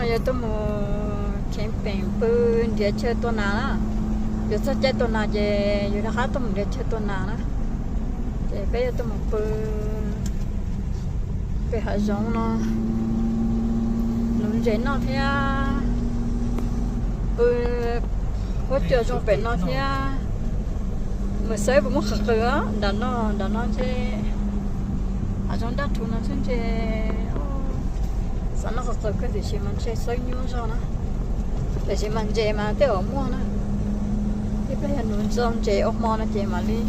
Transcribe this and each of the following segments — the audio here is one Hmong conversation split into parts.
Yuav tuaj mus camping pw nrhiav chaw tua nas na. Yuav txog caij tua nas ces yus rov qab tuaj mus nrhiav chaw tua nas na. Ces peb yuav tuaj mus pw, pw hav zoov no, nuv ntses noj thiab pw huab cua zoo pem no thiab. Mus saib puas muaj qhov qws nram no, nram no ntshe hav zoov daj rhuv no xwb ntshe xav noj qhov qws kawg tiam sis mas ntshe xaib nyuaj zog na. Tiam sis mas ntses mas tej zaum muaj na. Ib pliag yog nuv txog ntses ua hmo no ces mam li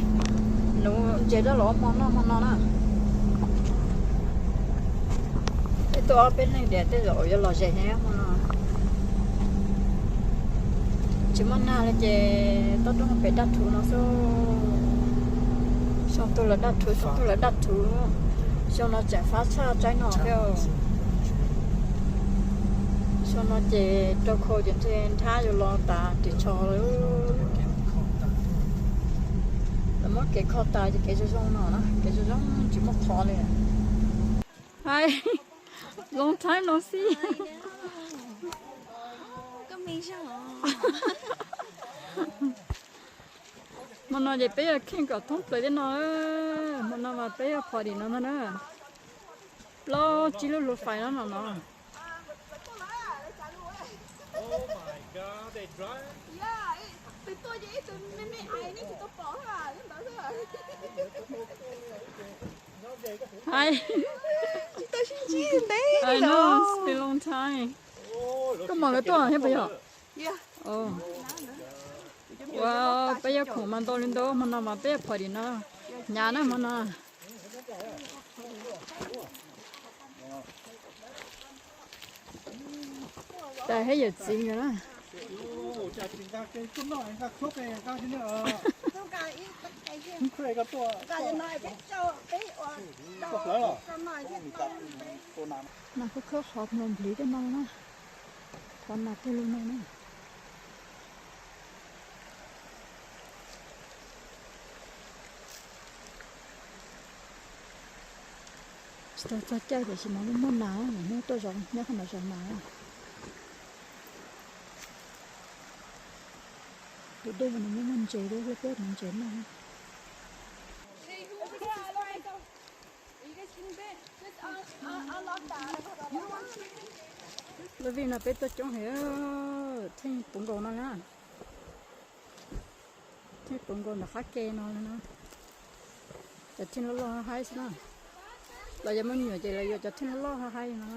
nuv ntses rau los ua hmo noj hmo no na. Peb tuaj ob peb leeg tias tej zaum yuav lom zem heev hmo no. Tsis muaj nag li ces toj roob pem daj rhuv no xwb. Xyoo tuaj los daj rhuv, xyoo tuaj los daj rhuv. Xyoo no tseem fab tshaj tsaib no thiab. Xyoo no ces rau khau ces ntshe nrhab yuav los tas ris tsho lawm. Lawv muab kev kho tas ces kev zoo zoo no na, kev zoo zoo tsis muaj qhov li. Hi, long time no see. Hmo no ces peb yog kheej kom thoob plaws tej no, hmo no mas peb yog party no ntag na. Plaub tsib lub hluav fais no no no. Hi. I know, it's been a long time. Koj mos lawv tuaj thiab puas yog? Ua, peb yuav khoom mas ntau li ntau, hmo no mas peb yuav party no, hnyav na hmo no. Tais thiab yawm txiv nkawd na. Nas khawb khawb qhov mlom npliv tej no na. Qhov nas tej lug no na. Tsis tau txog caij tiam sis mas muaj muaj nas, hnub tuaj zov nyob qhov no zov nas. Tus dej no muaj muaj ntses thiab, peb mus ntses noj. Lub vij no peb tuaj coob heev, theej puv nkaus no na. Theej puv nkaus ntawm qab ke no li na. Cov theej loj loj haib xwb na. Los yog muaj me nyuam ces lawv yuav cov theej loj loj haib no.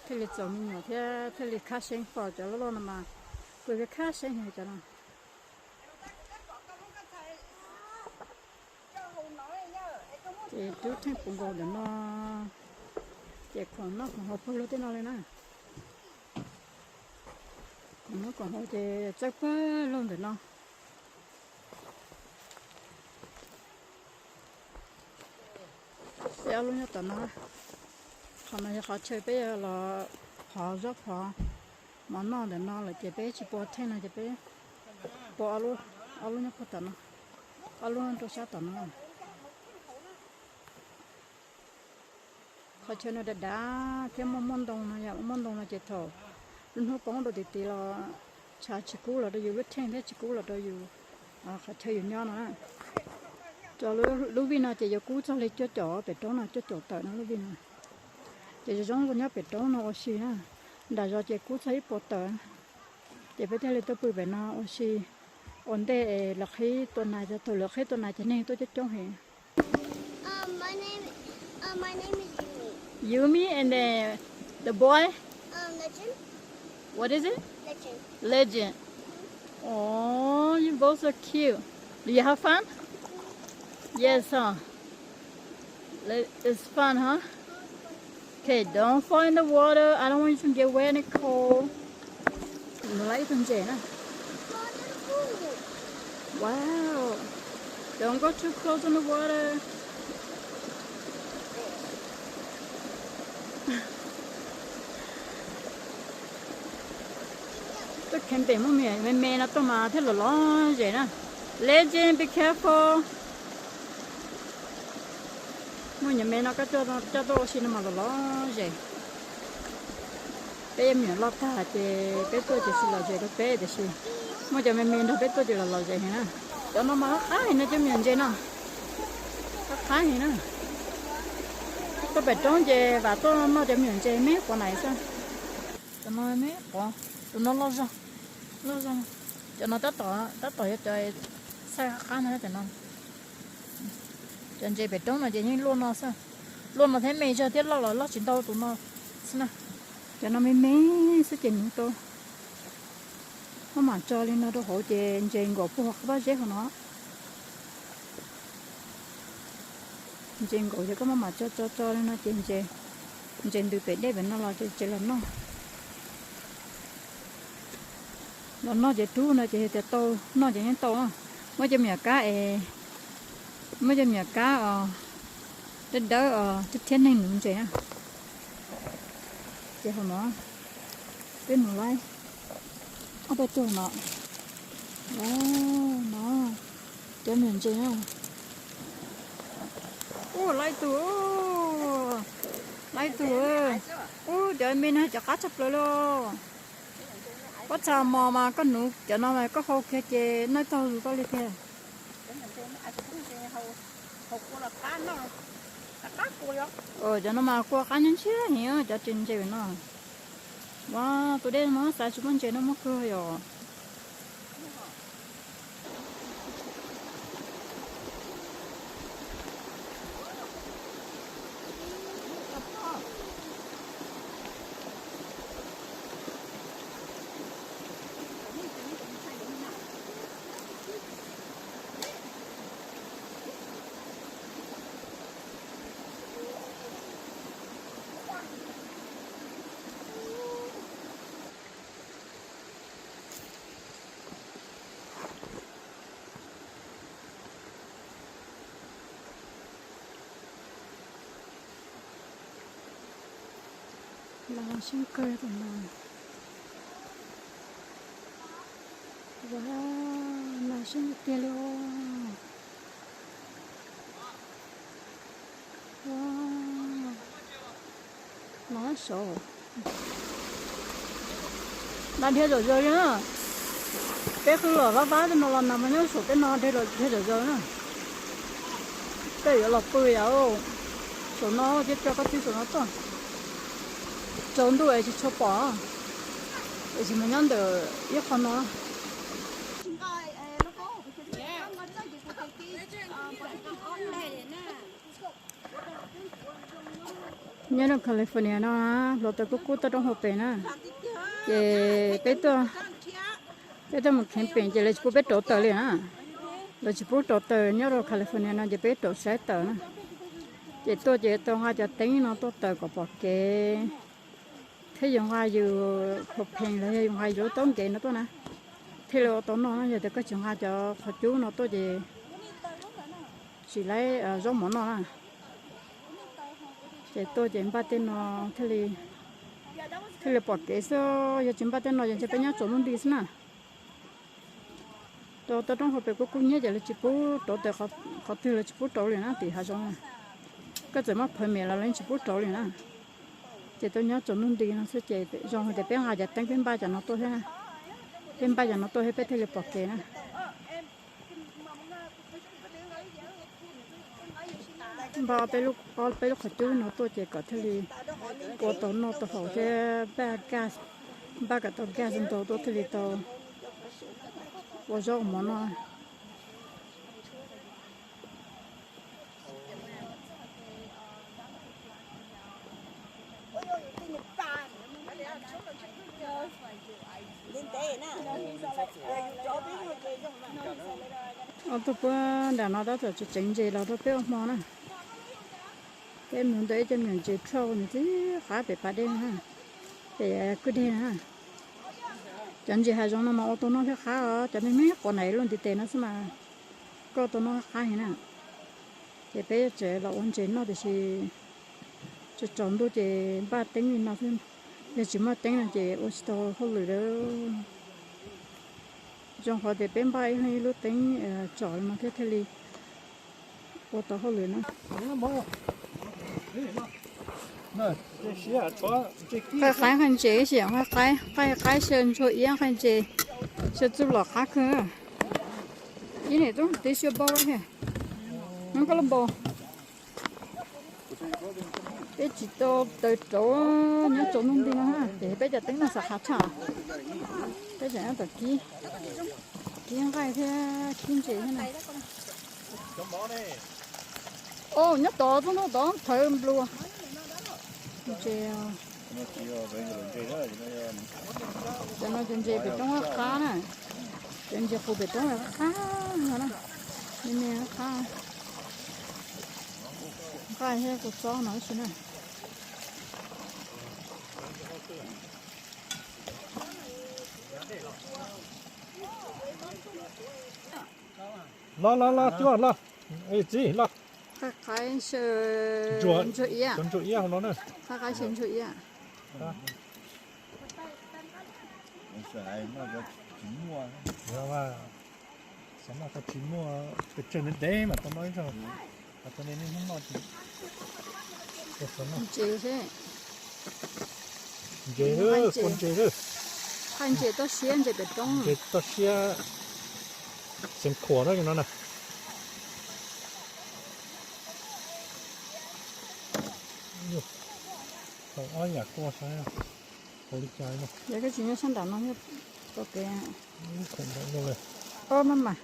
Thiaj li txaus me nyuam thiab thiaj li khab seeb, pom cov loj loj no mas kuj khab seeb heev cov no. Ces rub theej puv nkaus ntawm no, ces khoom noj khoom haus puag lug tej no li na. Khoom noj khoom haus ces txawb puag lug ntawm no. Peb ob lub nyob tom no. Qhov no yog qhov chaw peb yuav los phov zaub phov mov noj ntawm no lawm ces peb tsis pua theej no ces peb pua ob lub nyob puag tom no, ob lub rau sab tom no. Qhov chaw no dav dav thiab muaj muaj ntoo no, yog muaj ntoo no ces thaum lub hnub poob rau tim tid los tshav tsis kub los rau yus lub theej thiab tsis kub los rau yus qhov chaw yus nyob no na. Cov lub vij no ces yuav kub txog li cuaj caum pem roob no, cuaj caum tawm no lub vij no. Ces zoo zoo nyob pem roob no ua si na. Nram zos ces kub txog ib puas tawm. Ces peb thiaj li tuaj pw pem no ua si ua ntej es lawv qhib tua nas, thaum lawv qhib tua nas ces neeg tuaj coob coob heev. Yumi and the, the boy? What is it? Legend. Oh, you both are cute. Do you have fun? Yes, huh? It's fun, huh? Okay, don't fall in the water. I don't want you to get wet and cold. Nws lab ib tug ntses na. Wow. Don't go too close on the water. Tuaj camping muaj me me no tuaj mas thiaj lom lom zem na. Legend, be careful. Muaj nyuam me no koj coj tuaj ua si no mas lom lom zem. Peb me nyuam loj tag ces peb tuaj ces tsis lom zem rau peb tiam sis muaj cov me me nrog peb tuaj ces los lom zem heev na. Cov no mas qab heev no, cov me nyuam ntses no qab heev na. Tuaj pem roob ces vam tuaj noj cov me nyuam ntses me quav na xwb. Cov no me quav, tus no loj zog, loj zog. Cov no tab tom, tab tom yog cov xaij qab qab no, cov no. Cov ntses pem roob no ces yeej luaj no xwb. Luaj no thiab me zog thiab, loj los loj tsis ntau tus no xwb na. Cov no me me xwb ces nuv tau. Maj mam tso li no rau hauv ces ntses nkaum puag qab pob zeb hauv no. Ntses nkaum ces koj maj mam tso tso tso li no ces ntses, ntses ntws pem dej pem no los ces tsev los noj. Los noj ces rub no ces tias tau noj ces yeej tau. Muab cov me nyuam kab es, muab cov me nyuam kab os, dawb dawb os, thiab neeg nuv ntses na. Ces hauv no peb nuv laib ob peb tug no. No, cov me nyuam ntses na. Ub, laib tug, laib tug. Ub, cov me no cov qab tshaj plaws li. Pob txha mos mas koj nuv cov no mas koj hau kiag ces noj tau zus koj li tiag. Cov no mas kua qab nyob ntshiab heev cov ntses no. Ua tus dej no xav tsis muaj ntses no muaj kawg yom. Nas seej kawg tus no. Ua, nas seej tiag li os. Ua, nas saud. Nas dhia zom zaws li na. Peb qw los vab vab tej no los nas mas nyob saum peb no dhia zom zaws na. Tej yuav los pw yom. Saum no thiab, coj koj tig saum no tuaj. Tsaus ntuj es tsis tshua pom, tiam sis mas nyob ntawm ib qho no. Nyob rau California no, hluav taws kub kub toj roob hauv pes na. Ces peb tuaj, peb tuaj mus camping ces lawv tsis pub peb rauv taws li na. Lawv tsis pub rauv taws nyob rau California no ces peb rauv saib taws na. Ces tuaj ces tau nqa cov teeb no tuaj taws kom pom kev, thiab yus nqa yus propane los yog yus nqa yus lub taub nkev no tuaj na, thiaj li ua tau noj na. Yog tias koj tsis nqa cov qhov cub no tuaj ces tsis laib zaub mov noj na. Ces tuaj ces npaj tej no thiaj li, thiaj li pom kev xwb. Yog tsis npaj tej no ces ntshe peb nyob tsaus ntuj nti xwb na. Rau toj roob hauv pes kub kub hnyiab ces lawv tsis pub rauv taws, qhov twg lawv tsis pub rauv li na tim hav zoov na. Koj txawm muaj permit los lawv tsis pub rauv li na. Ces tuaj nyob tsaus ntuj nti no xwb ces zoo hais tias peb nqa cov teeb peb npaj cov no tuaj thiab, peb npaj cov no tuaj thiab peb thiaj li pom kev na. Npaj peb lub, ob peb lub qhov cub no tuaj ces kom thiaj li ua tau noj tau haus thiab npaj gas, npaj kom tau gas ntau tuaj thiaj li tau ua zaub ua mov noj. Ob tug puab nram no tab tom tseev ntses los rau peb ua hmo na. Peb mus ntawm ib co me nyuam ntses trauj nws tib qab pem pas dej na, pem kwj deg na. Cov ntses hav zoov no mas ua tau noj thiab qab os, cov me me quav na luaj ntiv tes no xwb mas koj ua tau noj qab heev na. Ces peb tseem los ua ntses noj tiam sis tsaus ntuj ces npaj teeb li no xwb, yog tsis muaj teeb no ces ua tsis tau hauj lwm lawm. Zoo qhov tias peb npaj ib leeg ib lub teeb tsom li no thiab thiaj li ua tau hauj lwm na. Qaij qaib qaij ntses ib si, qaij qaib, qaij qaib xyaw ntsuag iab, qaij ntses xyaw txuj lom qab kawg. Ib niam tub twb xyaw npau thiab, nyob koj lub npau. Peb tsis tau taws rauv, nyob tsaus ntuj nti no ces peb cov teeb no xav qhav tshaj. Peb tseem nyob tom kib, kib nqaij thiab kib ntses thiab na. Nyob tod txob ntoo tod thawv nplua ntses. Cov no cov ntses pem roob qab na, cov ntses qus pem roob qab no na, me me qab. Nqaij thiab kua txob no ib si na. Los los los, cuaj los. Txiv los. Qaib qaib xyaw ntsuag iab, ntsuag iab hauv no na. Qaib qaib xyaw ntsuag iab. Xav noj tau tsis muaj pes tsawg ntev ntev mas tau noj ib zaug. Ntses, ntses, ntses, ntses toj siab, ntses pem roob, ntses toj siab, xeev khuam no na. Tau ob yam kua saib, tau li cas no. Yog koj tsis nyob sab nram no, tau kev. Ob maj mam.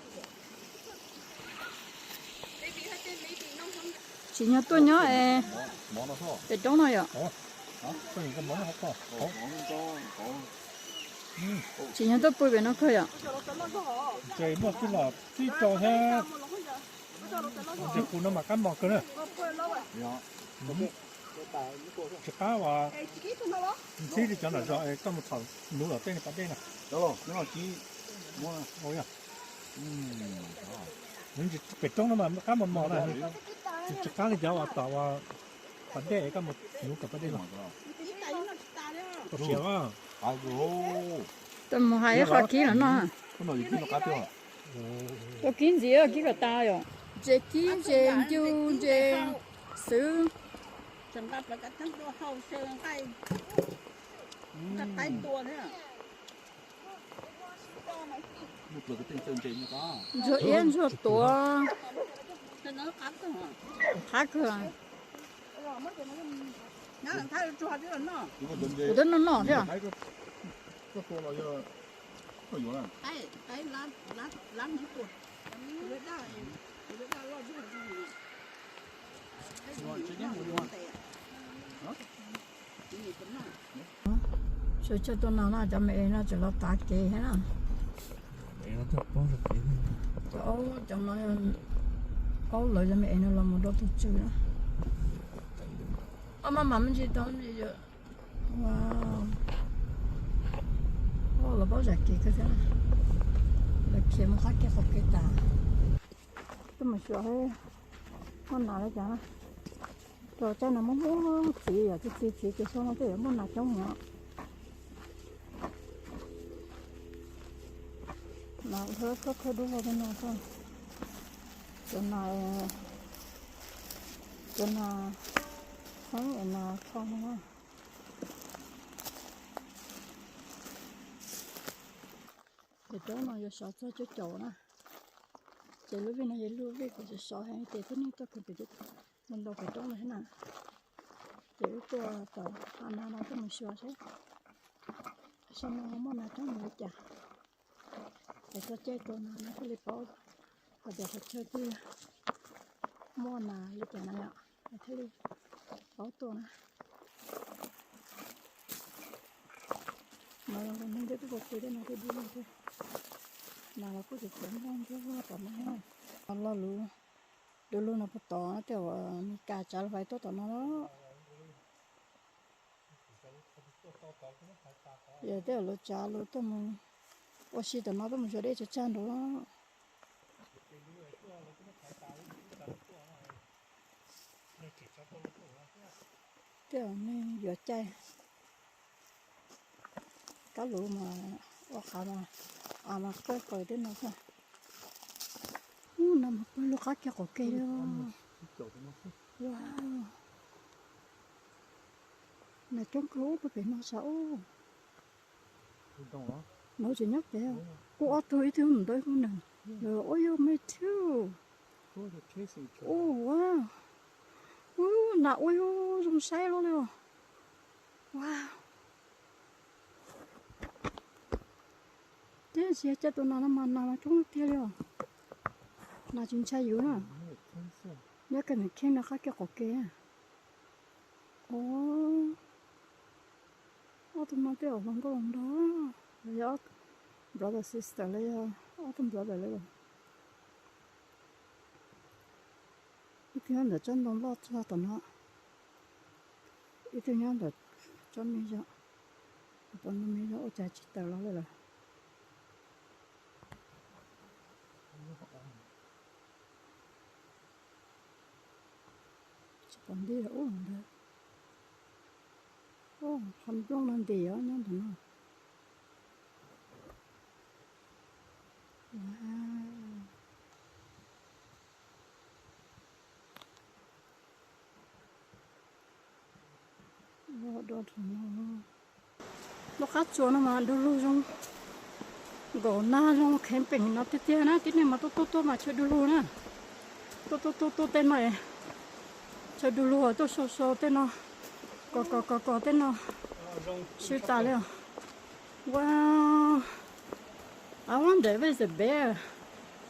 Tsim nyog tuaj nyob es pem roob no yom. Tsim nyog tuaj pw pem no kawg yom. Ces muaj tij los tib rau thiab. Ces kuv no mas kab mos kawg na. Tsis qab uas ntxhib li cov nram zos es koj mus thaum nuv tom tej pas dej na. Pem roob no mas qab mos mos na. Tsis qab li cov uas tom uas pas dej es koj mus nuv tom pas dej los. Tau siav. Tus mus hais ib qho kib los noj. Tus kib ntxiv kib kom tas yom. Ntses kib, ntses ncu, ntses xwb. Ntsuag iab ntsuag tuav. Qab kawg. Kuv twb noj noj thiab. Sawv tsees tuaj no no cov me es no tseem los tav kev thiab na. Cov aub, cov no, aub lawv cov me es no los mus dua tus tswv na. Ob maj mam me ntsis tau me ntsis yom. Los paub zam kev kawg thiab na. Lawv khiav mus qab kev qaum kev tas. Tuaj mus xyuas muaj nas li cas na. Cov tsaib no muaj muaj txiv, yog txiv txiv txiv ces xyoo no tej yuav muaj nas coob heev. Nas thawj thawj dub vog tej no xwb. Cov nas, cov nas xeeb es nas kho no na. Pem roob no yuav sov txog cuaj caum na. Ces lub vij no yog lub vij kuv tsis sov heev ces tib neeg tuaj kawg pem, ntau pem roob no thiab na. Ces wb tuaj tom hav nas no tuaj mus xyuas seb, seb no muaj nas coob mus li cas. Es txog caij tua nas no thiaj li paub hais tias qhov chaw twg muaj nas li cas na yom, es thiaj li paub tua na. No los neeg twb tuaj pw tej no thiaj dub lug thiab. Nas los kuj tseem tseem nplooj nruab vog tom no thiab. Lo lus du lug no puag tod, tej uas Meskas tsav lus fais tuaj tom no los. Yog tej uas lawv tsav lus tuaj mus ua si tom no tuaj mus xyuas dej tsag tsag nraud. Tej uas neeg yuav caij kab lus mas ua qav mas, av mas qawj qaws tej no xwb. Ub, no mas pawg lug qab kev qaum kev li. Ua, Nas coob kawg ub, pem no sav ub. Nov tseem nyob pem. Kuj ob tug, ib tug mus ntau ib tug neeg. Ua yuav me thiab. Ua, ua, nas ua zoo saib los li os. Ua, tib si coj tus nas no mas nas mas coob tiag li os. Nas tsis ntshai yus na. Nyob kiag ntawm kheej no qab kiag qhov kev. Ob tug no tej zaum hluas nkauj hluas nraug, los yog brother sister los yog ob tug brother li los. Ib tug nyob ntawm tsob ntoo loj txog tom no, ib tug nyob ntawm tsob me zog, pom ntoo me zog ua cas tsis tawm los li lawm. Tsis pom nti ub ntawd. Qhov nplooj no nti os nyob ntawm no. Lub qab tsuas no mas du lug zoo, nkaum nag zoo camping no tiag tiag na, tib neeg mas tuaj tuaj tuaj mas chaw du lug na. Tuaj tuaj tuaj tuaj tej no, chaw du lug tuaj sau sau tej no, kos kos kos kos tej no, sw tas li os. Wow, I wonder if it's a bear.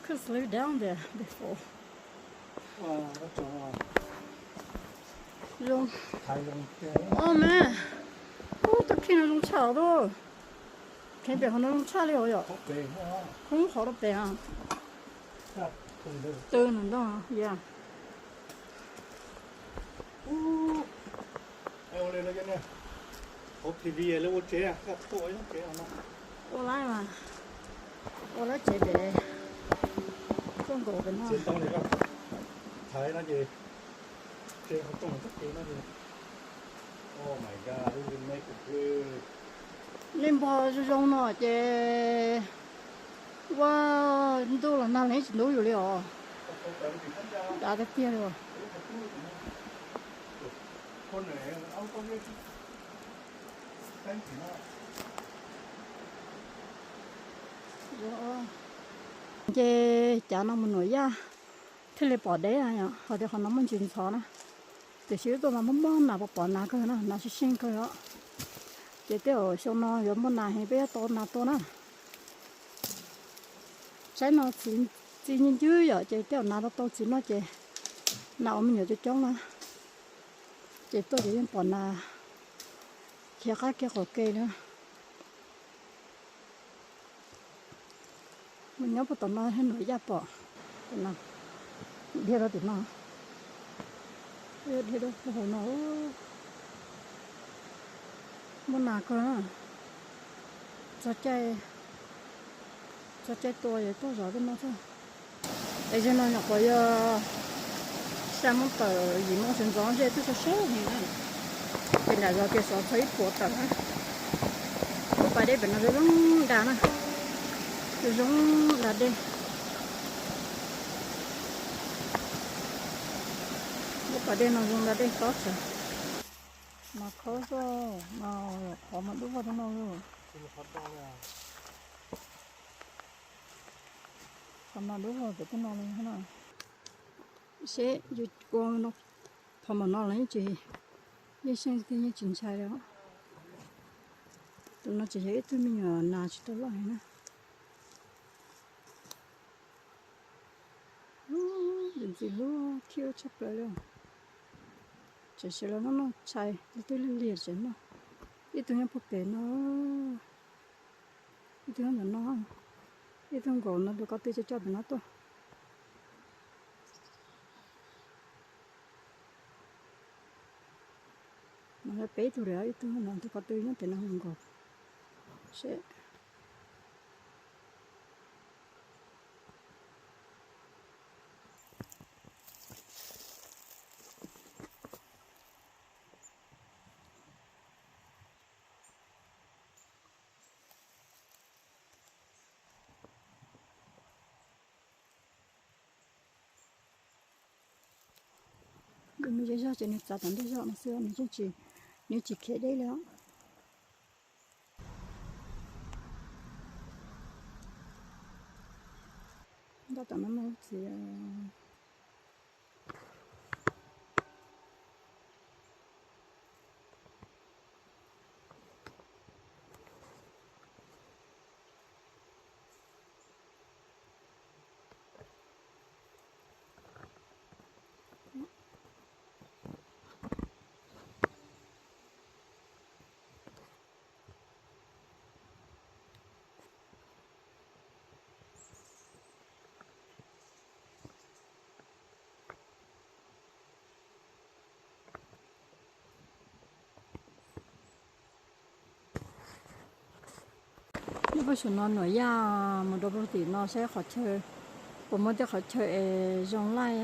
Could sleep down there before. Zoo. Oh man, ub, tus kheej no zoo tshaj os. Kheej pem qhov no zoo tshaj li os yom. Khoob qhov rau pem. Tw no ntog, yeah. Ua laib mas, ua laib tsev pem, tuaj nkaum pem no. Nej npog zoo zoo no ces ua ntuj los nag los tsis ntub yus li os. Dav tiag tiag li os. Ces cav no mus Nuam Yaj thiaj li pom deb, ho tias qhov no muaj ntsis ntxhov na. Tiam sis wb tuaj mas muaj muaj nas, pom pom nas kawg na, nas sib seej kawg os. Ces tej zaum xyoo no yuav muaj nas heev, peb yuav tau nas tua na. Saib no txiv ncw ncwb yom, ces tej zaum nas tau tau txiv noj ces nas ua me nyuam coob coob na. Ces tuaj ces yeej pom nas khiav qab kiag qaum ke li. Mus nyob puag tom no thiab Nuam Yaj pom. Dhia rau tim no, dhia rau puag hauv no. Muaj nas kawg na. Txog caij, txog caij tua ces tuaj zov tej no xwb. Es zaum no nyuam qhuav yog xya moo tawm yim moo sawv ntxov, ntsej twb sab sab heev na. Ces nram zos ces xov txog ib puas tawm na. Lub pas dej pem no zoo zoo dag na, zoo zoo dag dej. Lub pas dej no zoo dag dej tob tsawv. Mas khaub xwb, mas qhov mas dub vog tej no. Qhov mas dub vog pem tej no li na. Seb yus ua no, qhov mas no los yeej tsis, yeej seej thiab yeej tsis ntshai li. Tus no tseem yog ib tug me nyuam nas tsis tau loj heev na. Ntxim ntxim hlub thiab tshaj plaws li. Tam sim los noj noj tshais, leej twg lig lig tseem noj. Ib tug nyob puag pem no, ib tug nyob ntawm no, ib tug nkaum no tus ko tw coj coj pem no tuaj. No yog peb tug li, ib tug no tus ko tw nyob pem no nkaus. Seb. Nws me zej zog ces nws txav tom ntej zog no xwb, nws yeej tsis, Nws tsis khiav deb li os. Nroj tom no muaj txiv. Nyob puag saum no Nuam Yaj mus rau puag tim no saib qhov chaw, puas muaj tej qhov chaw es zoo laij,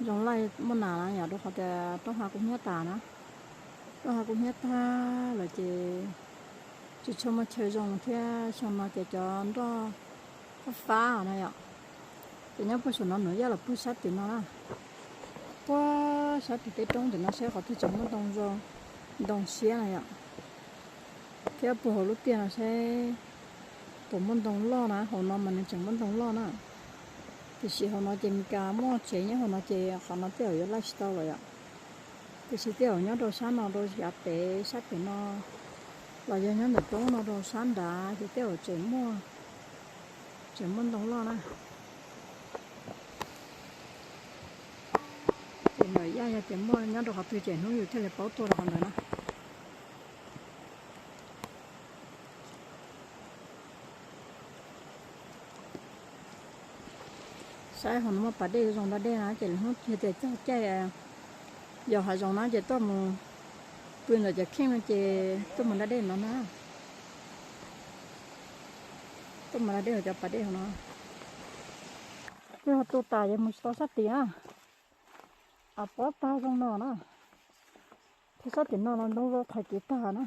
zoo laij muaj nas na yom, rau qhov tias roob hav kub hnyiab tas na. Roob hav kub hnyiab tag lawm ces tsis tshua muaj chaw zoo thiab, xyoo no ces cov nroj fab fab na yom. Ces nyob puag saum no Nuam Yaj los puag sab tim no na, puag sab tim tej roob tim no saib qhov twg tseem muaj ntoo zoo, ntoo siab na yom. Thiab puag hauv lub tiaj no saib puas muaj ntoo loj na, hauv no mas nws tseem muaj ntoo loj na. Tiam sis hauv no ces Meskas muaj tsev nyob hauv no ces qhov no tej zaum yuav laij tsis tau lawm yom. Tiam sis tej zaum nyob rau sab no rau yav pem sab pem no los yog nyob ntawm roob no rau sab nrad ces tej zaum tseem muaj, tseem muaj ntoo loj na. Ces Nuam Yaj yog tias muaj nyob rau qhov twg ces hnub yus thiaj li paub tuaj rau qhov ntawd na. Saib hauv no muaj pas dej zoo da dej na ces lwm hnub yog tias txog caij yos hav zoov na ces tuaj mus pw ntawm cov kheej no ces tuaj mus da dej no na. Tuaj mus da dej hauv cov pas dej hauv no. Kuj yog tu tas ces mus tsis tau sab tid na. Av pob tag zoo no na. Thiab sab tim no los ntoo zoo thaiv kev tag na.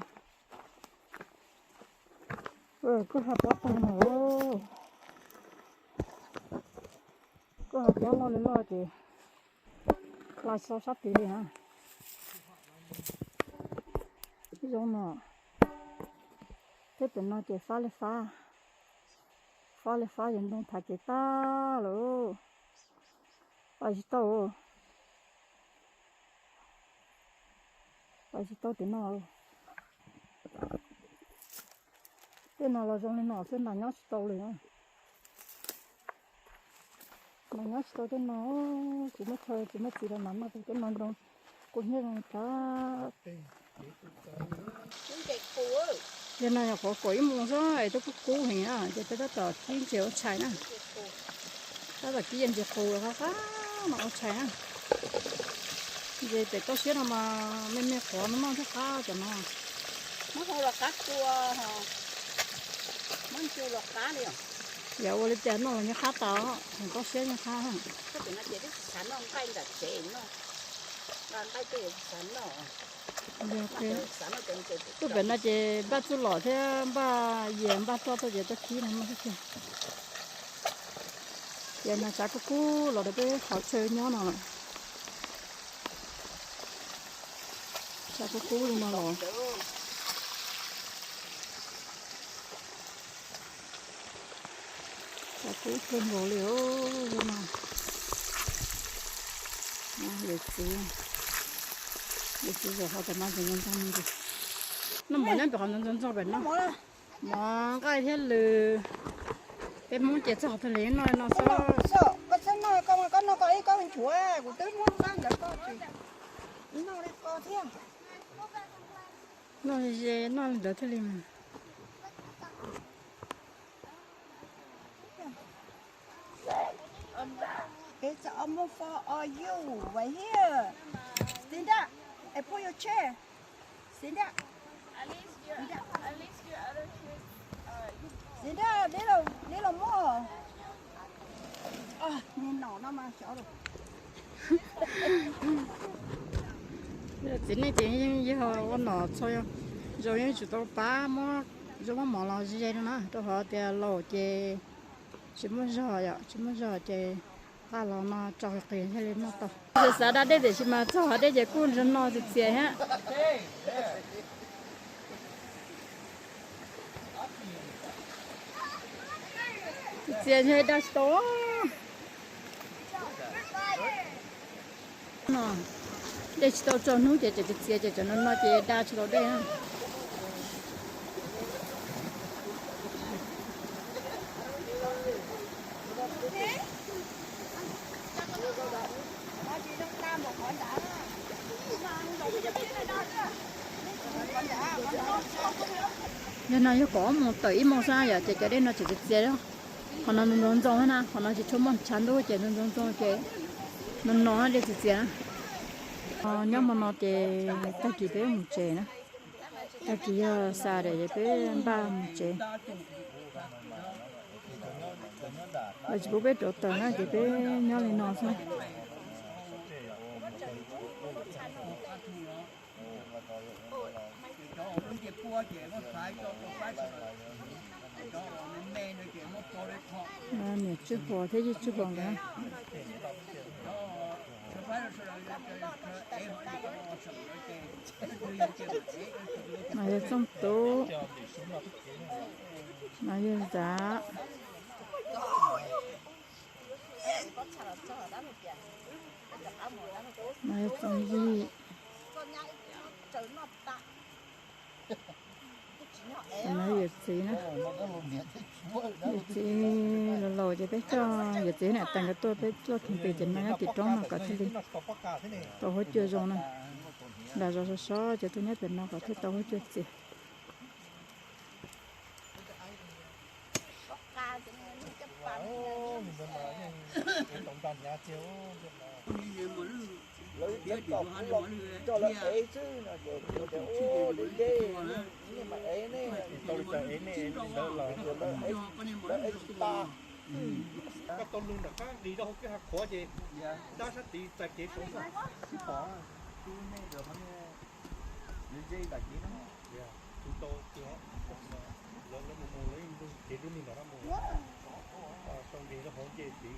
Kuj hav pob tag no. Kuj hav pob loj li loj ces hla tsis tau sab tid li na. Zoo no. Thiab pem no ces fab li fab. Fab li fab ces ntoo thaiv kev tag lawm. Pais tsis tau. Pais tsis tau tim no. Tej no los zoo li no xwb, nas nyob tsis tau li. Nas nyob tsis tau tej no, tsis muaj chaw tsis muaj txiv rau nas noj, tej no ntoo kub hnyiab zoo tag. Tej no nyuam qhuav kaum ib moos xwb es twb kub kub heev na, ces peb tab tom kib ntses ua tshais na. Tab tom kib ntses qus qab qab no ua tshais na. Ntses pem toj siab no mas me me qhuav no noj thiab qab cov no. Muab hu los qab kua, muab ncu los qab li. Yog ua li cas noj los nyob qab tau, toj siab nyob qab. Xav noj nqaij ntawm tsev no, nqaij tej xav noj. Tuaj pem no ces npaj txuj lom thiab npaj yias npaj roj tuaj ces tuaj kib no noj xwb tiag. Ces no tsav kub kub los rau peb qhov chaw nyob no lawm. Tsav kub kub li no los. Tsav kub kawg nkaus li os no. Lawv txiv, lawv txiv zaum qhov tom no ntxoov ntxoo li. Noj mov nyob pem qhov ntxoov ntxoo pem no. Mov nqaij thiab lws. Peb Hmoob ces txog qhov twg li noj li no xwb. Koj txhob noj, koj noj koj ib kob nchuav, kuv twb muab nqaij ntawd koj tsis noj li ko thiab. Noj ze noj li ntawd thiaj li mas. It's almost for all you right here. Stand up and pull your chair. Stand up. Stand up, little, little more. Txiv neej ces yeej yog ua nom txhua zoo, yeej tsum tau pab muab zaub muab mov los ze ze no na, rau qhov tias laus ces tsis muaj zog yom, tsis muaj zog ces Los no tso qis thiaj li noj tau. Xav xav da dej tiam sis mas txog hav dej ces kuj nrog no txias txias thiab. Txias txias da tsis tau. Dej tsis tau tsaus hnub ces tseem txias txias ces cov no no ces da tsis tau dej na. Yog no yog kaum ob moos tawm ib moos xwb yom, ces cov dej no tseem txias txias. Qhov no ntxoov ntxoo na, qhov no tsis tshua muaj tshav ntuj ces ntxoov ntxoo ces no no dej txias txias na. Nyob hmo no ces tag kis peb mus tsev na. Tag kis yog Saturday ces peb npaj mus tsev. Lawv tsis pub peb rauv taws na ces peb nyob li no xwb. Niam Tswj Huas thiab Yij Tswj Huas nkawd. Mas yog Txooj Tub, mas yog Zam, mas yog Txooj Yij. Mas yog yawm txiv na. Yawm txiv laus laus ces peb coj yawm txiv niam tais nkawd tuaj, peb tuaj kiag pem ces no nyob tim roob no kom thiaj li tau huab cua zoo na. Nram zos sov sov ces tuaj nyob pem no kom thiaj tau huab cua txias. Koj tau lug nram qab nqis rau hauv kwj ha qhuav ces dab sab tid txais kev saud xwb.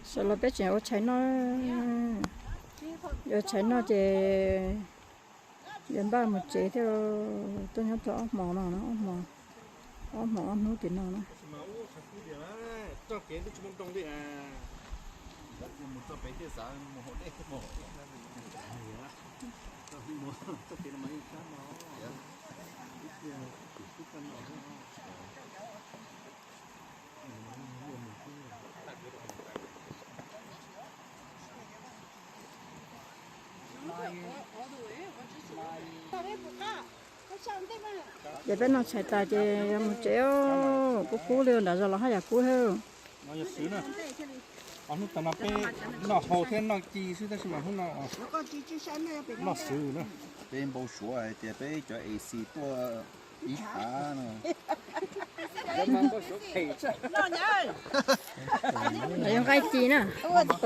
Sawv los peb tseem ua tshais noj, ua tshais noj ces yuav npaj mus tsev thiab. Tuaj nyob tau ob hmos no, ob hmos ob hnub tim no na. Ces peb noj tshais tas ces yuav mus tsev, kub kub li nram zos los haj yam kub thiab. Hnub tas no peb noj hau thiab noj ci xwb tab sis mas hnub no noj xwb na. Peb npau suav hais tias peb cov A C tuaj ib phav no. Nqaij ci na,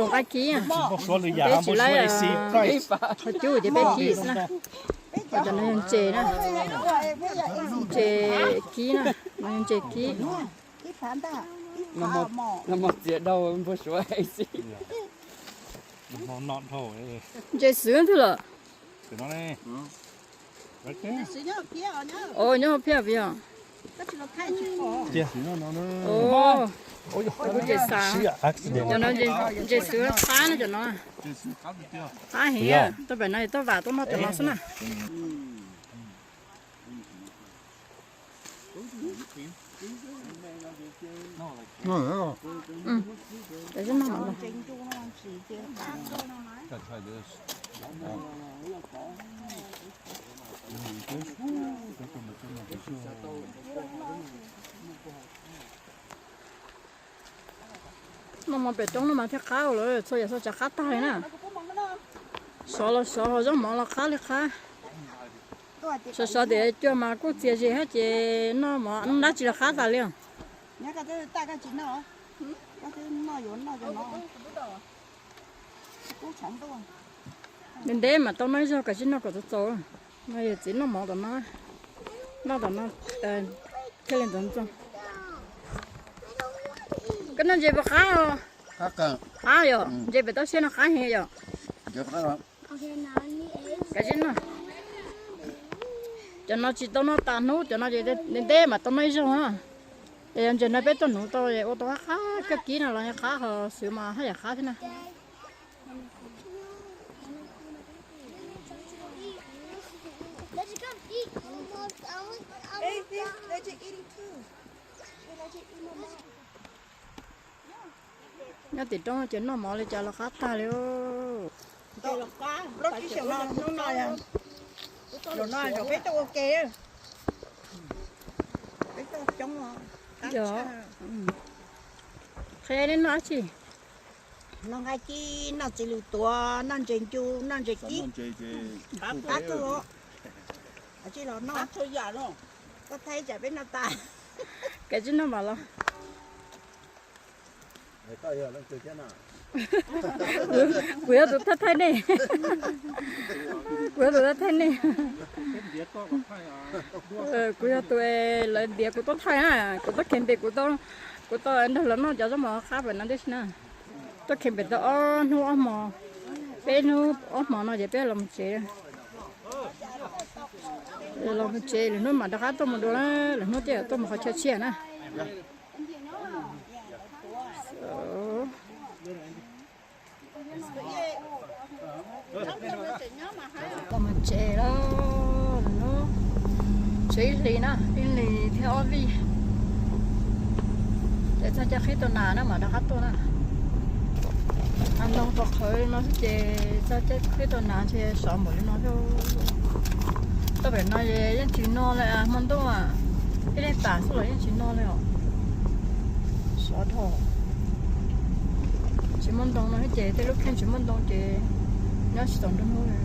nqaij ci. Npau suav lwm yam, npau suav A C price. Qhov cub ces peb ci xwb na. Cov no yog ntses na, ntses kib na, no yog ntses kib. Ntses xwb twg lawm? Nyob hauv phiaj puas yog? Ntses xwb, ntses xwb qab na cov no. Qab heev, tuaj pem no tuaj vam tuaj noj cov no xwb na. Noj mov pem roob no mas thiaj qab lawm, txhua yam txhua tsav qab tag li na. Sov los sov, zaub mov los qab li qab. Sov sov tias cua mas kuj txias zis thiab ces noj mov dab tsi los qab tas li os. Ntev ntev mas tau noj ib zaug, kav tsij noj kom txaus txaus. No yog txiv noj mov tom no, noj tom no thiaj li ntxoov ntxoo. Koj noj ntses puas qab os? Qab yom, ntses pem toj siab no qab heev yom. Kav tsij noj. Cov no tsis tau noj tas hnub, cov no ces ntev ntev mas tau noj ib zaug na. Es yog ntses no peb tuaj nuv tau ua tau qab qab, coj kib no los yog qab, ho xwb mas haj yam qab thiab na. Nyob tim roob ces noj mov li cas los qab tag li. Hnub no, zaum no peb tuaj ua ke, peb tuaj coob. Qhia nej noj dab tsi? Noj nqaij kib, noj txiv lws tuav, noj ntses ncu, noj ntses kib. Qab kawg. Tsis los noj, koj thaij tsam peb noj tas. Kav tsij noj mam los. Kuv yog tus thaij thaij nej. Kuv yog tus thaij thaij nej. Kuv yog tus lawv ntiav kuv tuaj thaij na, kuv tuaj kheev pem, kuv tau nrog lawv noj cov zaub mov qab pem no tib si na. Tuaj kheev pem tau ob hnub ob hmo, peb hnub ob hmo no ces peb los mus tsev. Los mus tsev, lwm hnub mam rov qab tuaj mus dua na, lwm hnub tej zaum tuaj mus qhov chaw tshiab na. Los mus tsev lawm, tshuav ib hlis na, ib hlis thiab ob vij. Ces txog caij qhib tau nas na mam rov qab tuaj na. Nas ntoo tau qhawv li no xwb ces txog caij qhib tau nas ntshe sov npaum li no xwb. Tuaj pem no yeej tsis no li, hmo ntuj ib leeg tas xwb los yeej tsis no li os. Sov dhau. Tsis muaj ntoo no ces tej lub kheej tsis muaj ntoo ces nyob tsis tau nruab hnub li.